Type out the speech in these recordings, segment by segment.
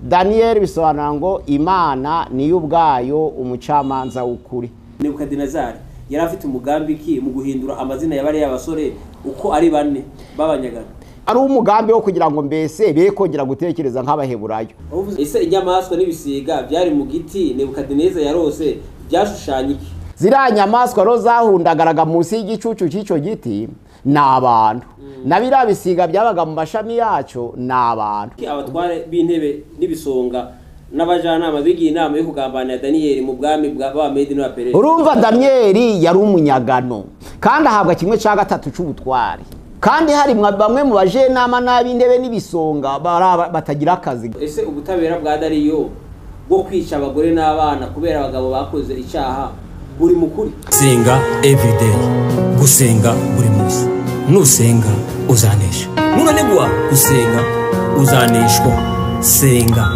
Daniel bisobanura ngo Imana niyo ubwayo umucamanza w'ukuri. Nebukadinezari yari afite umugambi ki mu guhindura amazina ya bariya basore uko ari bane b'abanyagano? Ari umugambi wo kugira ngo mbese be kongera gutekereza nk'abaheburayo. Ese inyamaswa n'ibisiga byari mu giti Nebukadineza yarose byashushanya iki? Ziriya nyamaswa rero zahundagaraga munsi y'igicucu cy'icyo giti ni abantu, na biriya bisiga byabaga mu mashami yacyo ni abantu. Abatware b'intebe n'ibisonga n'abajyanama bigiye inama yo kugambanira Daniyeli mu bwami bw'Abamedi n'Abaperesi. Urumva Daniyeli yari umunyagano kandi ahabwa kimwe cya gatatu cy'ubutware, kandi hari bamwe mu bajenama n'ab'intebe n'ibisonga batagira akazi. Ese ubutabera bwa Dariyo bwo kwica abagore n'abana kubera abagabo bakoze icyaha buri mukuri? Senga everyday, gusenga buri munsi. Nusenga uzanesha, nunanigwa gusenga uzaneshwa. Senga.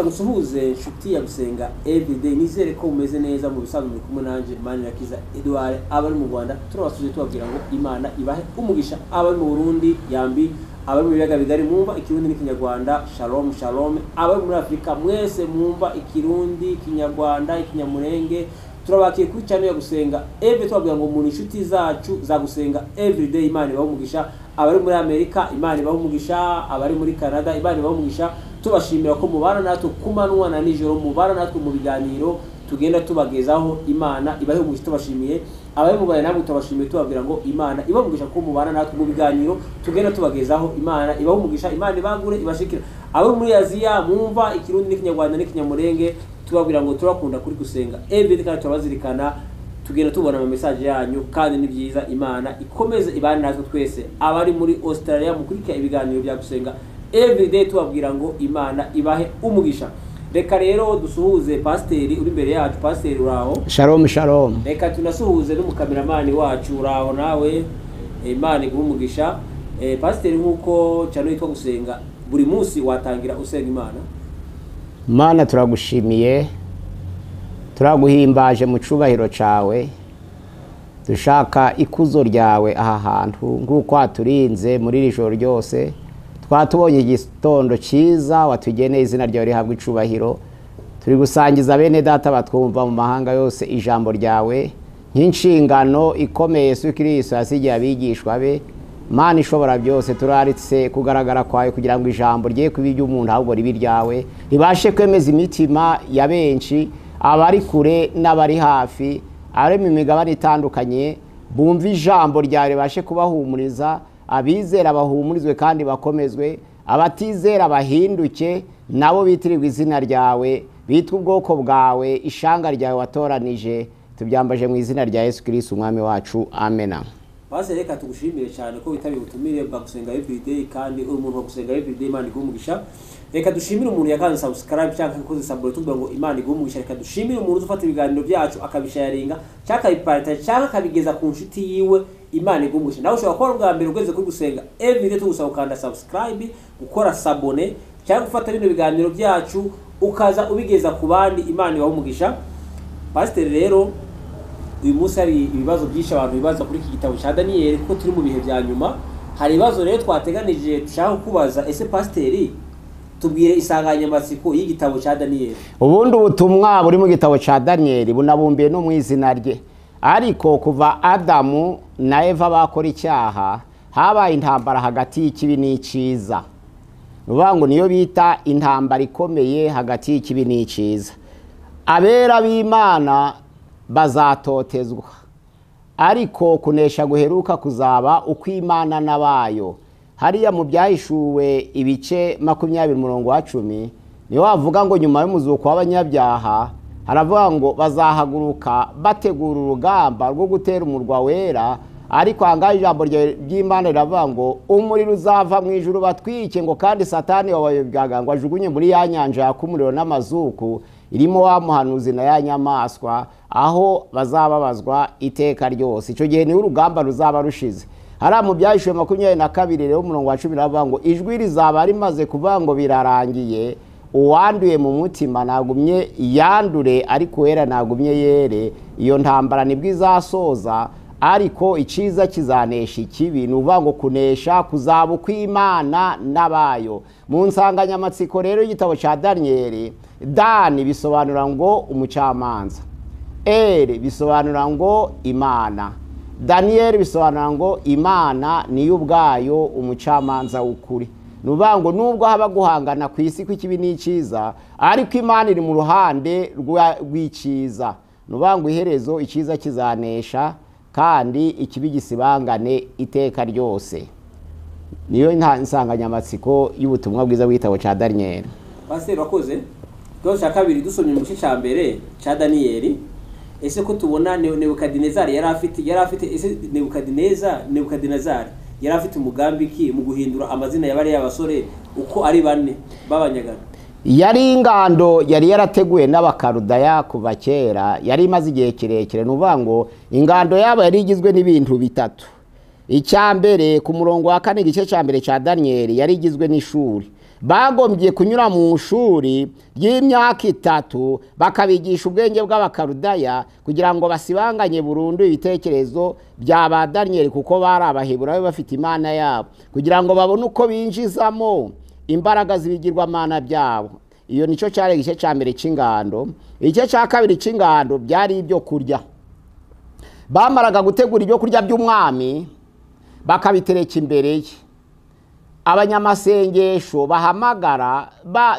Musuhuze inshuti ya Gusenga Everyday, nizere ko umeze neza. Mu bisanzwe muri kumwe nanje Manirakiza Edouard. Abari mu Rwanda turabasuje tubabwira ngo Imana ibahe umugisha. Abari mu Burundi yambi, abari mu biyaga bigari mwumva Ikirundi n'Ikinyarwanda, shalom shalom. Abari muri Afrika mwese mwumva Ikirundi, Ikinyarwanda, Ikinyamurenge, turabakiye kuri channel ya Gusenga Everyday, tubabwira ngo umuntu inshuti zacu za Gusenga Everyday, Imana ibahe umugisha. Abari muri Amerika Imana ibahe umugisha, abari muri Canada Imana ibahe umugisha. Tubashimira ko mubana natwe kumanywa na nijoro, mubana natwe mu biganiro tugenda tubagezaho. Imana ibahe umugisha, tubashimiye. Abari mu Rwanda namwe tubashimiye, tubabwira ngo Imana ibahe umugisha ko mubana natwe mu biganiro tugenda tubagezaho. Imana ibahe umugisha, Imana ibagure ibashikira. Abari muri Aziya mwumva Ikirundi n'Ikinyarwanda n'Ikinyamurenge, tubabwira ngo turakunda kuri Gusenga Everyday kandi turabazirikana, tugenda tubona ama message yanyu kandi ni byiza. Imana ikomeze ibane natwe twese. Abari muri Australia mukurikira ibiganiro bya Gusenga Everyday, tubabwira ngo Imana ibahe umugisha. Reka rero dusuhuze pasiteri uri imbere yacu. Pasiteri uraho? Shalom shalom. Reka tunasuhuze n'umukameramani wacu, uraho nawe? Imana iguhe umugisha. Pasiteri, nk'uko cyane yitwa Gusenga buri munsi, watangira usenga Imana. Mana, turagushimiye, turaguhimbaje mu cubahiro cawe, dushaka ikuzo ryawe aha hantu nk'uko waturinze muri iri joro ryose. Twatubonye igitondo cyiza watugeneye, izina ryawe rihabwa icubahiro. Turi gusangiza bene data batwumva mu mahanga yose ijambo ryawe nk'inshingano ikomeye Yesu Kristo yasigiye abigishwa be. Mana ishobora byose, turaritse kugaragara kwawe kugira ngo ijambo rye kuba iry'umuntu ahubwo ribe iryawe, ribashe kwemeza imitima ya benshi, abari kure n'abari hafi, abari mu migabane itandukanye, bumva ijambo ryawe ribashe kubahumuriza. Abizera bahumurizwe kandi bakomezwe, abatizera bahinduke nabo bitirirwa izina ryawe, bitwa ubwoko bwawe, ishanga ryawe watoranije. Tubyambaje mu izina rya Yesu Kristo umwami wacu, amena. Base reka tugushimire cyane ko witabiye ubutumire bwa Gusenga Everyday, kandi uri umuntu wa Gusenga Everyday, Imana iguhe umugisha. Reka dushimire umuntu yakanze subscribe cyangwa yakoze s'abonner, tuvuga ngo Imana iguhe umugisha. Reka dushimire umuntu ufata ibiganiro byacu akabisharinga cyangwa akabiparita cyangwa akabigeza ku nshuti yiwe, Imana iguhe umugisha. Nawe ushobora kuba ubwa mbere ugeze kuri Gusenga Everyday, tugusaba gukanda subscribe, gukora s'abonner cyangwa gufata bino biganiro byacu ukaza ubigeza ku bandi, Imana ibahe umugisha. Pasiteri, rero uyu munsi hari ibibazo byinshi abantu bibaza kuri iki gitabo cya Daniyeli, kuko turi mu bihe bya nyuma. Hari ibibazo rero twateganije dushaka kubaza. Ese pasiteri, tubwire insanganyamatsiko y'igitabo cya Daniyeli. Ubundi ubutumwa buri mu gitabo cya Daniyeli bunabumbiye no mu izina rye. Ariko kuva Adamu na Eva bakora icyaha, habaye intambara hagati y'ikibi n'icyiza. Ni ukuvuga ngo niyo bita intambara ikomeye hagati y'ikibi n'icyiza. Abera b'Imana bazatotezwa, ariko kunesha guheruka kuzaba ukw'Imana n'abayo. Hariya mu Byahishuwe ibice 20 umurongo wa 10 niyo wavuga ngo nyuma y'umuzuko w'abanyabyaha, haravuga ngo bazahaguruka bategura urugamba rwo gutera umurwa wera. Ariko ahangaha ijambo ry'Imana riravuga ngo umuriro uzava mu ijuru batwike, ngo kandi Satani wabayobyaga ngo ajugunye muri ya nyanja yaka umuriro n'amazuku, irimo wa muhanuzi na ya nyamaswa, aho bazababazwa iteka ryose. Icyo gihe niho urugamba ruzaba rushize. Hariya mu Byahishuwe 22 rero umurongo wa 10 ravuga ngo ijwi rizaba rimaze kuvuga ngo birarangiye, uwanduye mu mutima nagumye yandure, ariko uwera nagumye yere. Iyo ntambara nibwo izasoza. Ariko icyiza kizanesha ikibi, ni ukuvuga ngo kunesha kuzaba ukw'Imana n'abayo. Mu nsanganyamatsiko rero y'igitabo cya Daniyeli, Dani bisobanura ngo umucamanza, Eri bisobanura ngo Imana, Daniyeli bisobanura ngo Imana niyo ubwayo umucamanza w'ukuri. Ni ukuvuga ngo nubwo haba guhangana ku isi kw'ikibi n'icyiza, ariko Imana iri mu ruhande rw'icyiza. Ni ukuvuga ngo iherezo icyiza kizanesha kandi ikibi gisibangane iteka ryose. Niyo nsanganyamatsiko y'ubutumwa bwiza bw'igitabo cya Daniyeli. Pasiteri wakoze. Ikibazo cya kabiri dusomye mu gice cya mbere cya Daniyeli, ese ko tubona Nebukadinezari yari afite ese Nebukadinezari yari afite umugambi ki mu guhindura amazina ya bariya basore uko ari bane b'abanyagano? Yari ingando yari yarateguwe n'Abakarudaya kuva kera, yari imaze igihe kirekire. Ni ukuvuga ngo ingando yabo yari igizwe n'ibintu bitatu. Icya mbere, ku murongo wa 4 igice cya mbere cya Daniyeli, yari igizwe n'ishuri. Bagombye kunyura mu ishuri ry'imyaka 3 bakabigisha ubwenge bw'Abakarudaya kugira ngo basibanganye burundu ibitekerezo bya ba Daniyeli, kuko bari Abaheburayo bafite Imana yabo, kugira ngo babone uko binjizamo imbaraga z'ibigirwamana byabo. Iyo nicyo cyari igice cya mbere cy'ingando. Igice cya kabiri cy'ingando byari ibyo kurya. Bamaraga gutegura ibyo kurya by'umwami bakabitereka imbere ye. Abanyamasengesho bahamagara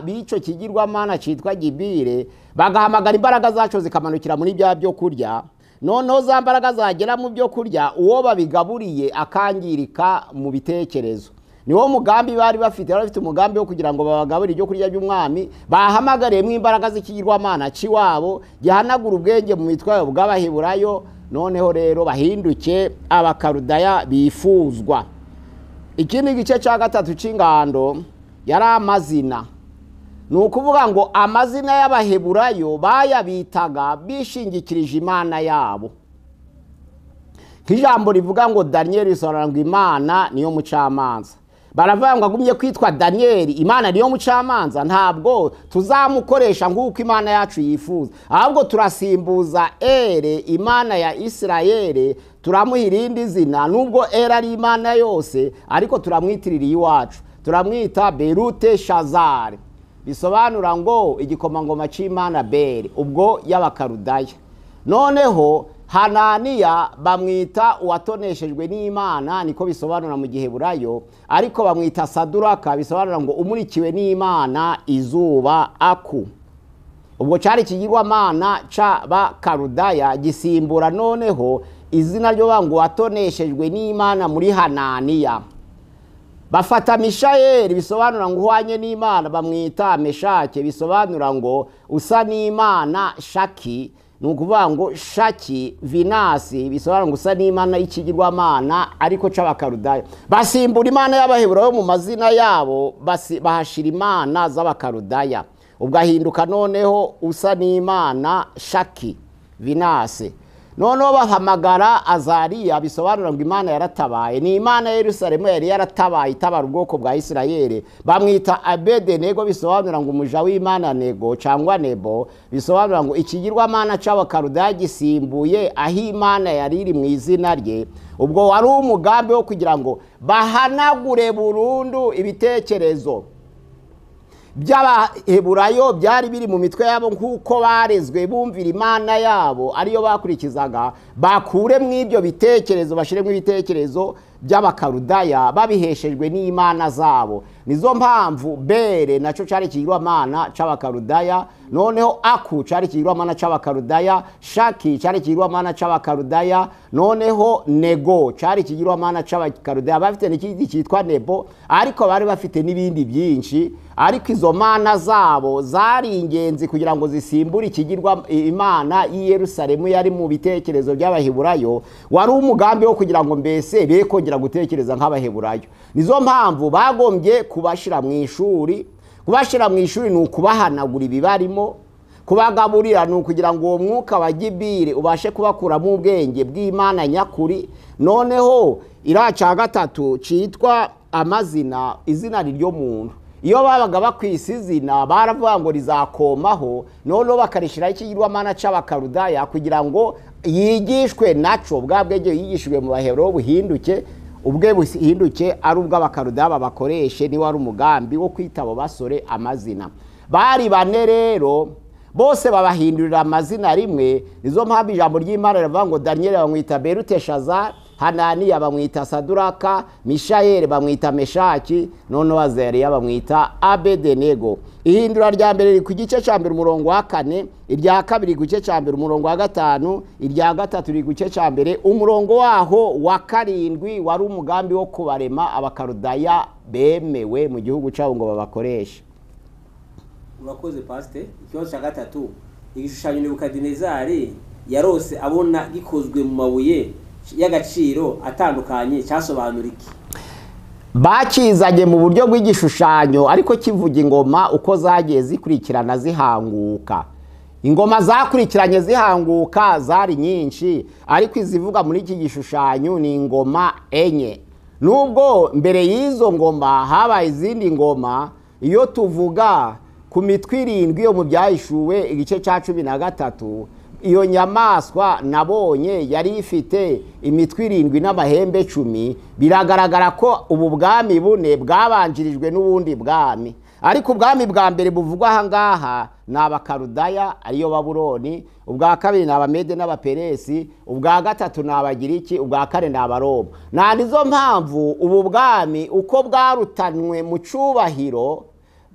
b'icyo kigirwamana cyitwa Gibire, bagahamagara imbaraga zacu zikamanukira muri bya byo kurya. Noneho za mbaraga zagera mu byo kurya, uwo babigaburiye akangirika mu bitekerezo. Niwo mugambi bari bafite. Bari bafite umugambi wo kugira ngo babagaburire ibyo kurya by'umwami, bahamagariyemo imbaraga z'ikigirwamana cy'iwabo gihanagura ubwenge mu mitwe yabo bw'Abaheburayo, noneho rero bahinduke Abakarudaya bifuzwa. Ikindi gice cya gatatu cy'ingando yari amazina. Ni ukuvuga ngo amazina y'Abaheburayo bayabitaga bishingikirije Imana yabo. Nk'ijambo rivuga ngo Daniyeli risobanura ngo Imana niyo mucamanza. Baravuga ngo agumye kwitwa Daniyeli, Imana niyo mucamanza, ntabwo tuzamukoresha nk'uko Imana yacu yifuza, ahubwo turasimbuza Ere, Imana ya Isirayeli, turamuha irindi zina. Nubwo Ere ari Imana yose, ariko turamwitirira iwacu, turamwita Berute Shazari, bisobanura ngo igikomangoma cy'Imana Beri, ubwo y'Abakarudaya. Noneho Hananiya bamwita uwatoneshejwe n'Imana, niko bisobanura mu Giheburayo, ariko bamwita Saduraka, bisobanura ngo umurikiwe n'Imana izuba aku. Ubwo cyari ikigirwamana c'Abakarudaya gisimbura noneho izina ryo ngo watoneshejwe n'Imana muri Hananiya. Bafata Mishayeli, bisobanura ngo uhwanye n'Imana, bamwita Meshake, bisobanura ngo usa n'Imana Shaki. Ni ukuvuga ngo Shaki Vinasi bisobanura ngo usa n'Imana y'ikigirwamana ariko c'Abakarudaya. Basimbura Imana y'Abaheburayo mu mazina yabo, bahashira imana z'Abakarudaya. Ubwo ahinduka noneho usa n'Imana Shaki Vinasi. Noneho bahamagara Azariya, bisobanura ngo Imana yaratabaye. Ni Imana ya Yerusalemu yari yaratabaye itabara ubwoko bwa Isirayeli. Bamwita Abedenego, bisobanura ngo umuja w'Imana Nego cyangwa Nebo, bisobanura ngo ikigirwamana c'Abakarudaya gisimbuye aho Imana yari iri mu izina rye. Ubwo wari umugambi wo kugira ngo bahanagure burundu ibitekerezo by'Abaheburayo byari biri mu mitwe yabo, nk'uko barezwe bumvira Imana yabo ariyo bakurikizaga, bakure mu ibyo bitekerezo bashiremo ibitekerezo by'Abakarudaya babiheshejwe n'imana zabo. Nizo mpamvu Bere nacyo cyari ikigirwamana c'Abakarudaya, noneho Aku cyari ikigirwamana c'Abakarudaya, Shaki cyari ikigirwamana c'Abakarudaya, noneho Nego cyari ikigirwamana c'Abakarudaya. Bafite n'ikindi cyitwa Nebo, ariko bari bafite n'ibindi byinshi. Ariko izo mana zabo zari ingenzi kugira ngo zisimbure ikigirwa Imana y'i Yerusalemu yari mu bitekerezo by'Abaheburayo. Wari umugambi wo kugira ngo mbese be kongera gutekereza nk'Abaheburayo. Nizo mpamvu bagombye kubashira mu ishuri. Kubashira mu ishuri ni ukubahanagura ibibarimo, kubagaburira ni ukugira ngo uwo mwuka wa Gibire ubashe kubakuramo ubwenge bw'Imana nyakuri. Noneho iraca gatatu citwa amazina, izina ryo muntu. Iyo babaga bakwisa izina baravuga ngo rizakomaho, noneho bakarishiraho ikigirwamana c'Abakarudaya kugira ngo yigishwe naco bwa bwenge yigishijwe mu Baheburayo buhinduke, ubwe buhinduke ari ubw'Abakaludaya babakoreshe. Niwe ari umugambi wo kwita abo basore amazina. Bari bane rero bose babahindurira amazina rimwe. Nizo mpamvu ijambo ry'Imana rivuga ngo Daniyeli bamwita Beruteshaza, Hananiya bamwita Saduraka, Mishayeli bamwita Meshaki, noneho Azariya bamwita Abedenego. Ihindura rya mbere riri ku gice cya mbere umurongo wa 4, irya kabiri ku gice cya mbere umurongo wa 5, irya gatatu riri ku gice cya mbere umurongo waho wa 7. Wari umugambi wo kubarema Abakaludaya bemewe mu gihugu cyabo ngo babakoreshe. Urakoze pasite. Ikibazo cya gatatu, igishushanyo Nebukadinezari yarose abona gikozwe mu mabuye y'agaciro atandukanye cyasobanura iki? Bakizanye mu buryo bw'igishushanyo ariko kivuga ingoma uko zagiye zikurikirana zihanguka. Ingoma zakurikiranye zihanguka zari nyinshi, ariko izivuga muri iki gishushanyo ni ingoma 4. Nubwo mbere y'izo ngoma habaye izindi ngoma, iyo tuvuga ku mitwe 7 yo mu Byahishuwe igice cya 13, iyo nyamaswa nabonye yari ifite imitwe 7 n'amahembe 10. Biragaragara ko ubu bwami bune bwabanjirijwe n'ubundi bwami, ariko ubwami bwa mbere buvugwa aha ngaha ni Abakaludaya ariyo Babuloni, ubwa kabiri ni Abamede n'Abaperesi, ubwa gatatu ni Abagiriki, ubwa kane ni Abaroma. Na nizo mpamvu ubu bwami uko bwarutanwe mu cyubahiro,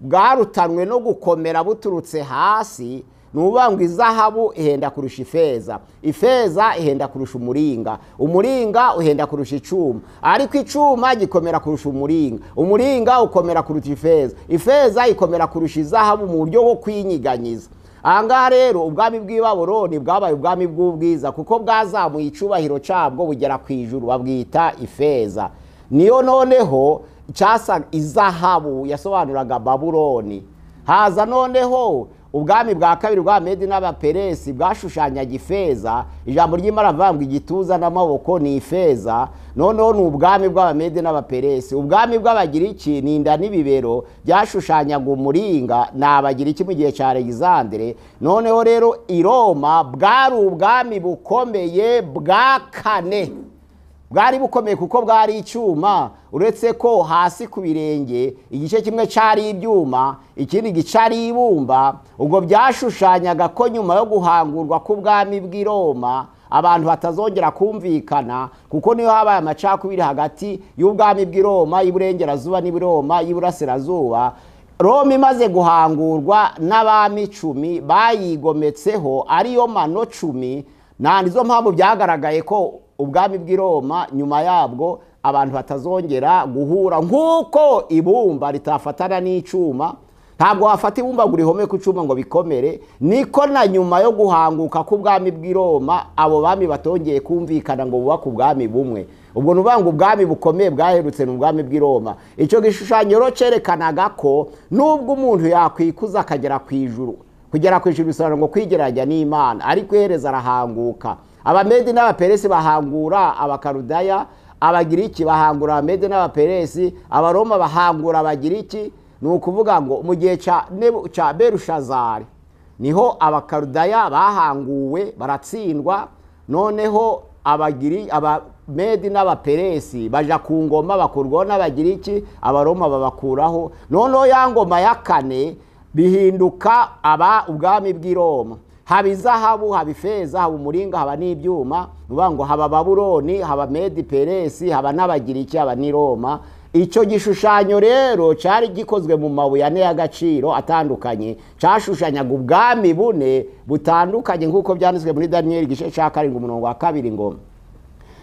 bwarutanwe no gukomera buturutse hasi. Nuvuga ngo izahabu ihenda kurusha ifeza, ifeza ihenda kurusha umuringa, umuringa uhenda kurusha icuma, ariko icuma gikomera kurusha umuringa, umuringa ukomera kurusha ifeza, ifeza ikomera kurusha izahabu mu buryo bwo kwinyiganyiza. Aha ngaha rero ubwami bw'i Babuloni bwabaye ubwami bw'ubwiza kuko bwazamuye icubahiro cabwo bugera ku ijuru, babwita ifeza. Niyo noneho cyasa izahabu yasobanuraga Babuloni. Haza noneho ubwami bwa kabiri bwa Medi n'Abaperesi bwashushanyaga ifeza. Ijambo ry'Imana rivuga ngo igituza n'amaboko ni ifeza. Noneho ni ubwami bw'Abamedi n'Abaperesi. Ubwami bw'Abagiriki ni inda n'ibibero byashushanyaga umuringa, ni Abagiriki mu gihe cya Alexandre. Noneho rero i Roma bwari ubwami bukomeye bwa kane. Bwari bukomeye kuko bwari icyuma, uretse ko hasi ku birenge igice kimwe cyari ibyuma, ikindi gice ari ibumba. Ubwo byashushanyaga ko nyuma yo guhangurwa k'ubwami bw'i Roma abantu batazongera kumvikana, kuko niyo habaye amacakubiri hagati y'ubwami bw'i Roma y'iburengerazuba n'i Roma y'iburasirazuba. Roma imaze guhangurwa n'abami 10 bayigometseho ariyo mano 10. Na nizo mpamvu byagaragaye ko ubwami bw'i Roma nyuma yabwo abantu batazongera guhura, nkuko ibumba ritafatana n'icuma. Ntabwo wafata ibumba ngo urihome ku cuma ngo bikomere, niko na nyuma yo guhanguka k'ubwami bw'i Roma abo bami batongeye kumvikana ngo bubake ubwami bumwe. Ubwo nuvuga ngo ubwami bukomeye bwaherutse ni ubwami bw'i Roma. Icyo gishushanyo rero cyerekanaga ko nubwo umuntu yakwikuza akagera ku ijuru, kugera ku ijuru bisobanura ngo kwigereranya n'Imana, ariko ihereza arahanguka. Abamedi n'Abaperesi bahangura Abakaludaya, Abagiriki bahangura Abamedi n'Abaperesi, Abaroma bahangura Abagiriki. Ni ukuvuga ngo mu gihe cya Berushazari niho Abakaludaya bahanguwe baratsindwa, noneho Abamedi n'Abaperesi baja ku ngoma bakurwaho n'Abagiriki, Abaroma babakuraho. Noneho ya ngoma ya kane bihinduka aba ubwami bw'i Roma. Haba izahabu, haba ifeza, haba umuringa, haba n'ibyuma. Nuvuga ngo haba Babuloni, haba Medi Peresi, haba n'Abagiriki, haba n'i Roma. Icyo gishushanyo rero cyari gikozwe mu mabuye ane y'agaciro atandukanye, cyashushanyaga ubwami bune butandukanye, nk'uko byanditswe muri Daniyeli igice cya 7 umurongo wa 2 ngo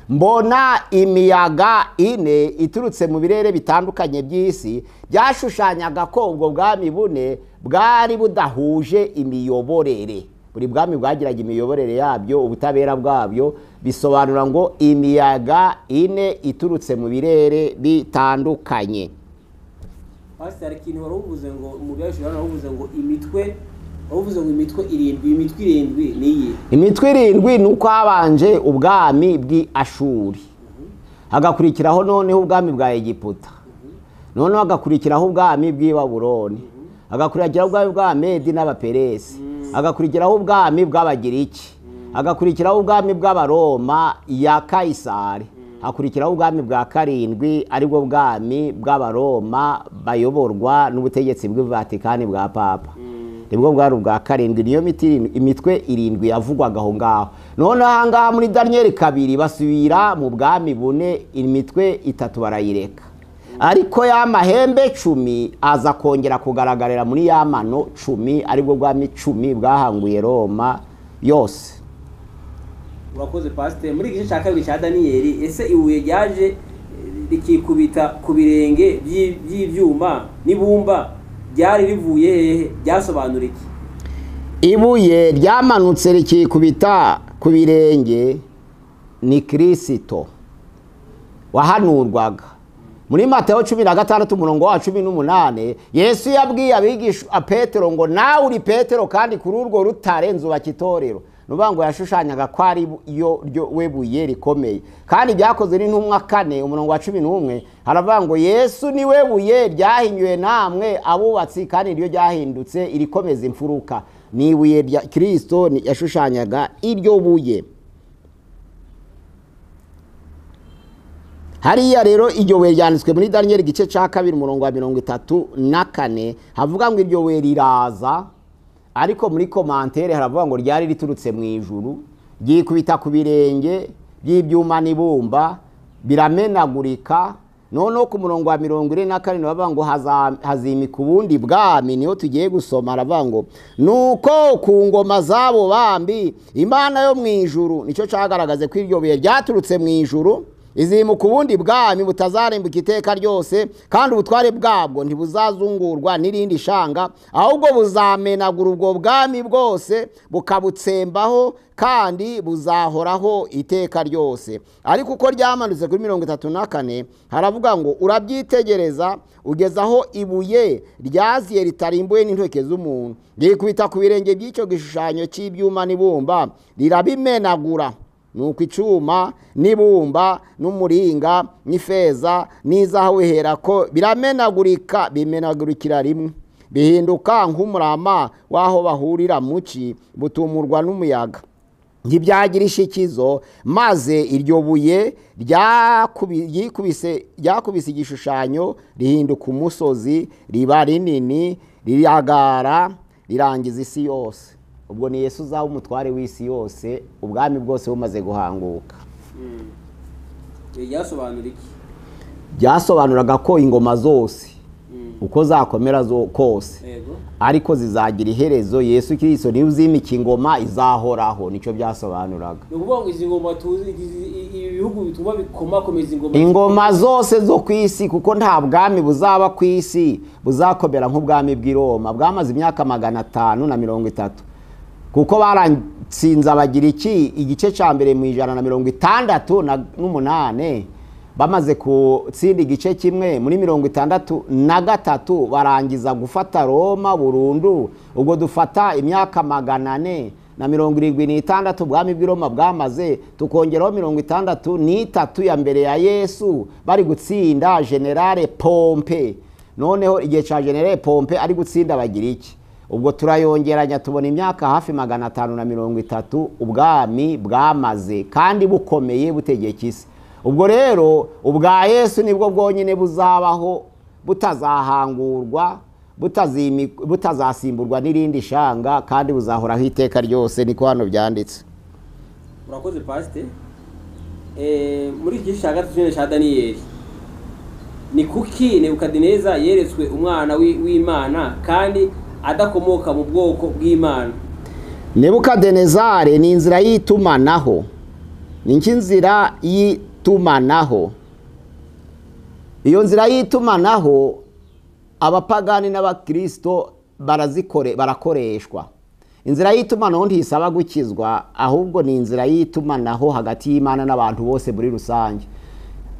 mbona imiyaga 4 iturutse mu birere bitandukanye by'isi. Byashushanyaga ko ubwo bwami bune bwari budahuje imiyoborere. Buri bwami bwagiraga imiyoborere yabyo, ubutabera bwabyo. Bisobanura ngo imiyaga 4 iturutse mu birere bitandukanye. Pastor, ikintu wari uvuze ngo mu Byahishuwe wari uvuze ngo imitwe, uvuze ngo imitwe 7, imitwe 7 ni iyihe? Imitwe 7 ni uko habanje ubwami bw'i Ashuri, hagakurikiraho noneho ubwami bwa Egiputa, noneho hagakurikiraho ubwami bw'i Babuloni, hagakurikiraho ubwami bwa Medi n'Abaperesi, hagakurikiraho ubwami bw'Abagiriki, Hagakurikiraho ubwami bw'Abaroma ya Kayisari. Hakurikiraho ubwami bwa karindwi, aribwo bwami bw'Abaroma bayoborwa n'ubutegetsi bw'Ivatikani bwa Papa. Nibwo bwari ubwa karindwi. Niyo imitwe irindwi yavugwaga aho ngaho. Noneho aha ngaha muri Daniyeli 2 basubira mu bwami bune, imitwe itatu barayireka. Ariko ya mahembe 10 aza kongera kugaragarira muri ya mano 10, aribwo bwami 10 bwahanguye Roma yose. Urakoze pastor. Muri igice cya kabiri cya Daniyeli, ese ibuye ryaje rikikubita ku birenge by'ibyuma n'ibumba ryari rivuye hehe? Ryasobanura iki? Ibuye ryamanutse rikikubita ku birenge ni Kristo wahanurwaga. Muri Mateo 16 umurongo wa 18, Yesu yabwiye abigishwa Petero ngo nawe uri Petero kandi kuri urwo rutare nzubaka itorero. Nuvuga ngo yashushanyaga ko ari yo ryo webuye rikomeye. Kandi byakozwe n'intumwa 4 umurongo wa 11 haravuga ngo Yesu ni we buye ryahinyuwe namwe abubatsi kandi ryo ryahindutse irikomeza imfuruka. Ni ibuye rya Kristo yashushanyaga iryo buye. Hariya rero iryo buye ryanditswe muri Daniel igice cya 2 umurongo wa 34, havuga ngo iryo buye riraza, ariko muri commentaire haravuga ngo ryari riturutse mu ijuru, ryikubita ku birenge by'ibyuma n'ibumba biramenagurika. Noneho ku murongo wa 47 bavuga ngo hazimika ubundi bwami. Niho tugiye gusoma. Aravuga ngo nuko ku ngoma zabo bambi Imana yo mu ijuru, nicyo cyagaragaze ko iryo buye ryaturutse mu ijuru, izimuka ubundi bwami butazarembuka iteka ryose, kandi ubutware bwabwo ntibuzazungurwa n'irindi shanga, ahubwo buzamenagura ubwo bwami bwose bukabutsembaho, kandi buzahoraho iteka ryose. Ariko uko ryamanutse kuri 34 haravuga ngo urabyitegereza ugeza aho ibuye ryaziye ritarimbuye n'intoke z'umuntu, rikubita ku birenge by'icyo gishushanyo cy'ibyuma n'ibumba rirabimenagura. Nuko icuma n'ibumba n'umuringa n'ifeza n'izahabu biherako biramenagurika, bimenagurikira rimwe, bihinduka nk'umurama w'aho bahurira muci, butumurwa n'umuyaga, ntibyagira ishikizo. Maze iryo buye ryakubise igishushanyo rihinduka umusozi, riba rinini, riragara, rirangiza isi yose. Ubwo ni Yesu uzaba umutware w'isi yose, ubwami bwose bumaze guhanguka. Ryasobanura iki? Ryasobanuraga ko ingoma zose uko zakomera kose, ariko zizagira iherezo. Yesu Kristo niwe uzimika ingoma izahoraho. Nicyo byasobanuraga. Ni ukuvuga ngo izi ngoma tuzi, ibihugu bituma bikomakomeza ingoma, ingoma zose zo ku isi, kuko nta bwami buzaba ku isi buzakomera nk'ubwami bw'i Roma bwamaze imyaka 530. Kuko baratsinze Abagiriki igice cya mbere mu 168, bamaze gutsinda igice kimwe muri 63 barangiza gufata Roma burundu. Ubwo dufata imyaka 476 ubwami bw'i Roma bwamaze, tukongeraho 63 ya mbere ya Yesu bari gutsinda Generale Pompe. Noneho igihe cya Generale Pompe ari gutsinda Abagiriki, ubwo turayongeranya tubona imyaka hafi 530 ubwami bwamaze kandi bukomeye butegeka isi. Ubwo rero ubwa Yesu nibwo bwonyine buzabaho, butazahangurwa, butazasimburwa n'irindi shanga, kandi buzahoraho iteka ryose. Niko hano byanditse. Urakoze pastor. Muri iki gice cya gatatu cya Daniyeli, ni kuki Nebukadineza yeretswe umwana w'Imana kandi adakomoka mu bwoko bw'Imana? Nebukadinezari ni inzira y'itumanaho. Ni inzira y'itumanaho. Iyo nzira y'itumanaho abapagani n'abakristo barakoreshwa. Inzira y'itumanaho ntisaba gukizwa, ahubwo ni inzira y'itumanaho hagati y'Imana n'abantu bose muri rusange.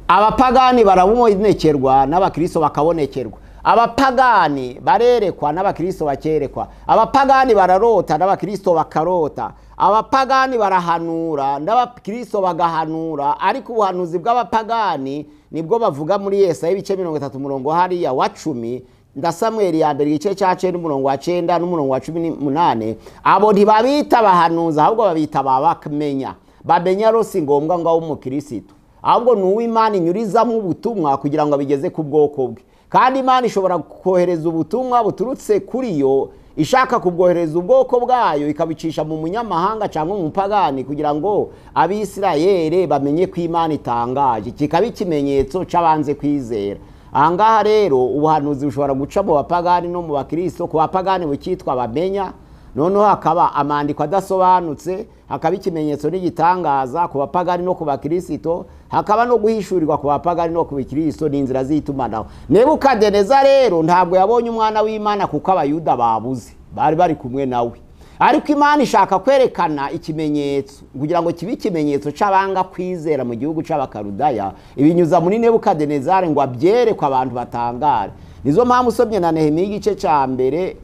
Abapagani barabonekerwa n'abakristo bakabonekerwa. Abapagani barerekwa n'abakristo bakerekwa. Abapagani bararota n'abakristo bakarota. Abapagani barahanura n'abakristo bagahanura. Ariko ubuhanuzi bw'abapagani nibwo bavuga muri Yesaya ibice 30 umurongo hariya wa 10, na Samweli ya mbere igice cya 9 n'umurongo wa 9 n'umurongo wa 18, abo ntibabita abahanuzi ahubwo babita abakamenya. Bamenya rero si ngombwa ngo abe umukristo, ahubwo ni uw'Imana inyurizamo ubutumwa kugira ngo abigeze ku bwoko bwe. Kandi Imana ishobora kohereza ubutumwa buturutse kuri yo ishaka kubwohereza ubwoko bwayo, ikabicisha mu munyamahanga cyangwa mu mupagani kugira ngo Abisirayeli bamenye ko Imana itangaje, kikaba ikimenyetso c'abanze kwizera. Ahangaha rero ubuhanuzi bushobora guca mu bapagani no mu bakristo. Ku bapagani bukitwa bamenya, noneho hakaba amandiko adasobanutse, hakaba ikimenyetso n'igitangaza ku bapagani no ku bakristo, hakaba no guhishurirwa ku bapagani no ku bakristo n'inzira z'itumanaho. Nebukadineza rero ntabwo yabonye umwana w'Imana kuko Abayuda babuze, bari bari kumwe nawe, ariko Imana ishaka kwerekana ikimenyetso kugira ngo kibe ikimenyetso c'abanga kwizera mu gihugu c'Abakaludaya, ibinyuza muri Nebukadinezari ngo abyerekwe abantu batangare. Nizo mpamvu usomye na Nehemiya igice ca mbere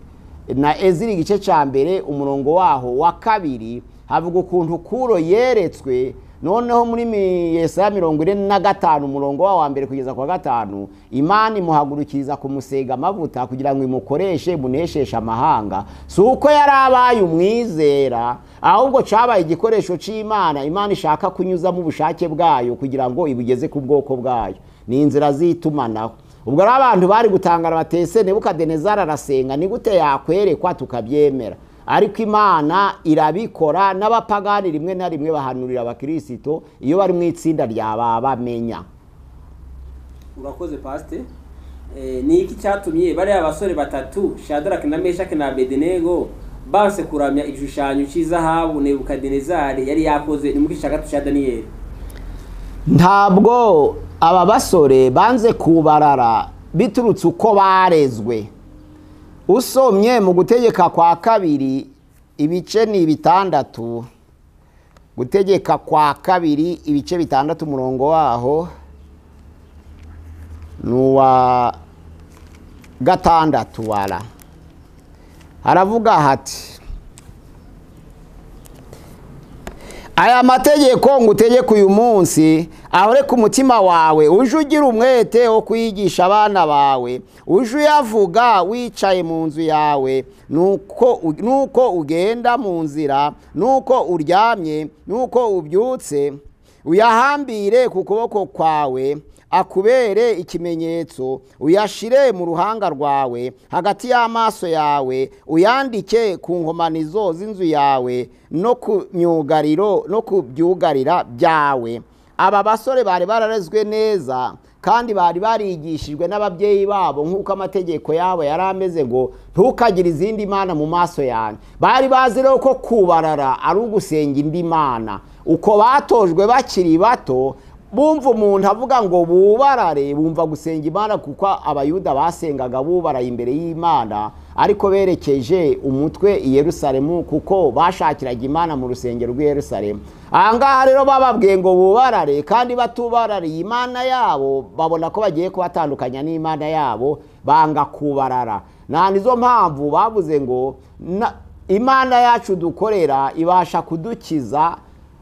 na Ezira igice ca mbere umurongo waho wa 2 havuga ukuntu Kuro yeretswe. Noneho muri Yesaya 45 umurongo wa 1 kugeza kwa 5, Imana imuhagurukiriza kumusega amavuta kugira ngo imukoreshe munesheshe amahanga. Si uko yarabaye umwizera, ahubwo cabaye igikoresho c'Imana, Imana ishaka kunyuzamo ubushake bwayo kugira ngo ibugeze ku bwoko bwayo. Ni inzira z'itumanaho. Ubwo rero abantu bari gutangara batese Nebukadinezari arasenga, ni gute yakwerekwa tukabyemera? Ariko Imana irabikora, n'abapagani rimwe na rimwe bahanurira abakristo iyo bari mu itsinda rya babamenya. Urakoze pastor. Ni iki cyatumye bari abasore batatu Shadrach na Meshach na Abednego banse kuramya igishushanyo cy'izahabu Nebukadinezari yari yakoze? Ni mu gice cya 3 cya Daniel. Ntabwo aba basore banze kubarara biturutse uko barezwe. Usomye mu Gutegeka kwa kabiri ibice ni 6, Gutegeka kwa kabiri ibice 6 umurongo waho nuwa 6 wala haravuga hati: aya mategeko ngutegeka uyu munsi ahore ku mutima wawe, uje ugira umwete wo kwigisha abana bawe, uje uyavuga wicaye mu nzu yawe, nuko ugenda mu nzira, nuko uryamye, nuko ubyutse, uyahambire ku kuboko kwawe akubere ikimenyetso, uyashire mu ruhanga rwawe hagati y'amaso yawe, uyandike ku nkomanizo z'inzu yawe no ku myugariro no ku byugarira byawe. Aba basore bari bararezwe neza kandi bari barigishijwe n'ababyeyi babo nk'uko amategeko yabo yari ameze ngo ntukagire izindi mana mu maso yanjye. Bari bazi rero ko kubarara ari ugusenga indi mana. Uko batojwe bakiri bato, bumva umuntu avuga ngo bubarare, bumva gusenga Imana kuko Abayuda basengaga bubaraye imbere y'Imana, ariko berekeje umutwe i Yerusalemu kuko bashakiraga Imana mu rusengero rw'i Yerusalemu. Ahangaha rero bababwiye ngo bubarare, kandi batubarariye Imana yabo, babona ko bagiye kubatandukanya n'Imana yabo, banga kubarara. Na nizo mpamvu bavuze ngo Imana yacu dukorera ibasha kudukiza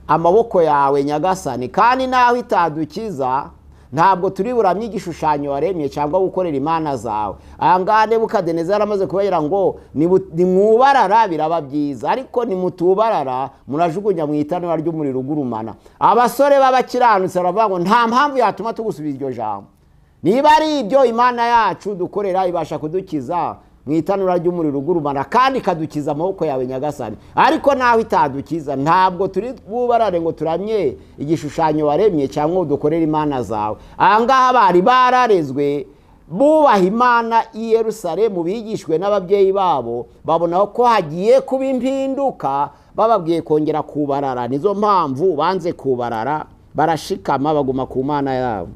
amaboko yawe Nyagasani, kandi naho itadukiza ntabwo turi buramye igishushanyo waremye cyangwa gukorera imana zawe. Ahangaha Nebukadinezari yaramaze kubabwira ngo nimwubarara biraba byiza, ariko nimutubarara murajugunya mu itanura ry'umuriro ugurumana. Abasore b'abakiranutsi baravuga ngo nta mpamvu yatuma tugusubiza iryo jambo, niba ari ibyo Imana yacu dukorera ibasha kudukiza mu itanura ry'umuriro ugurumana kandi ikadukiza amaboko yawe Nyagasani, ariko naho itadukiza ntabwo turi bubarare ngo turamye igishushanyo waremye cyangwa dukorere imana zawe. Ahangaha bari bararezwe bubaha Imana i Yerusalemu, bigishwe n'ababyeyi babo, babona ko hagiye kuba impinduka, bababwiye kongera kubarara. Nizo mpamvu banze kubarara, barashikama baguma ku Mana yabo.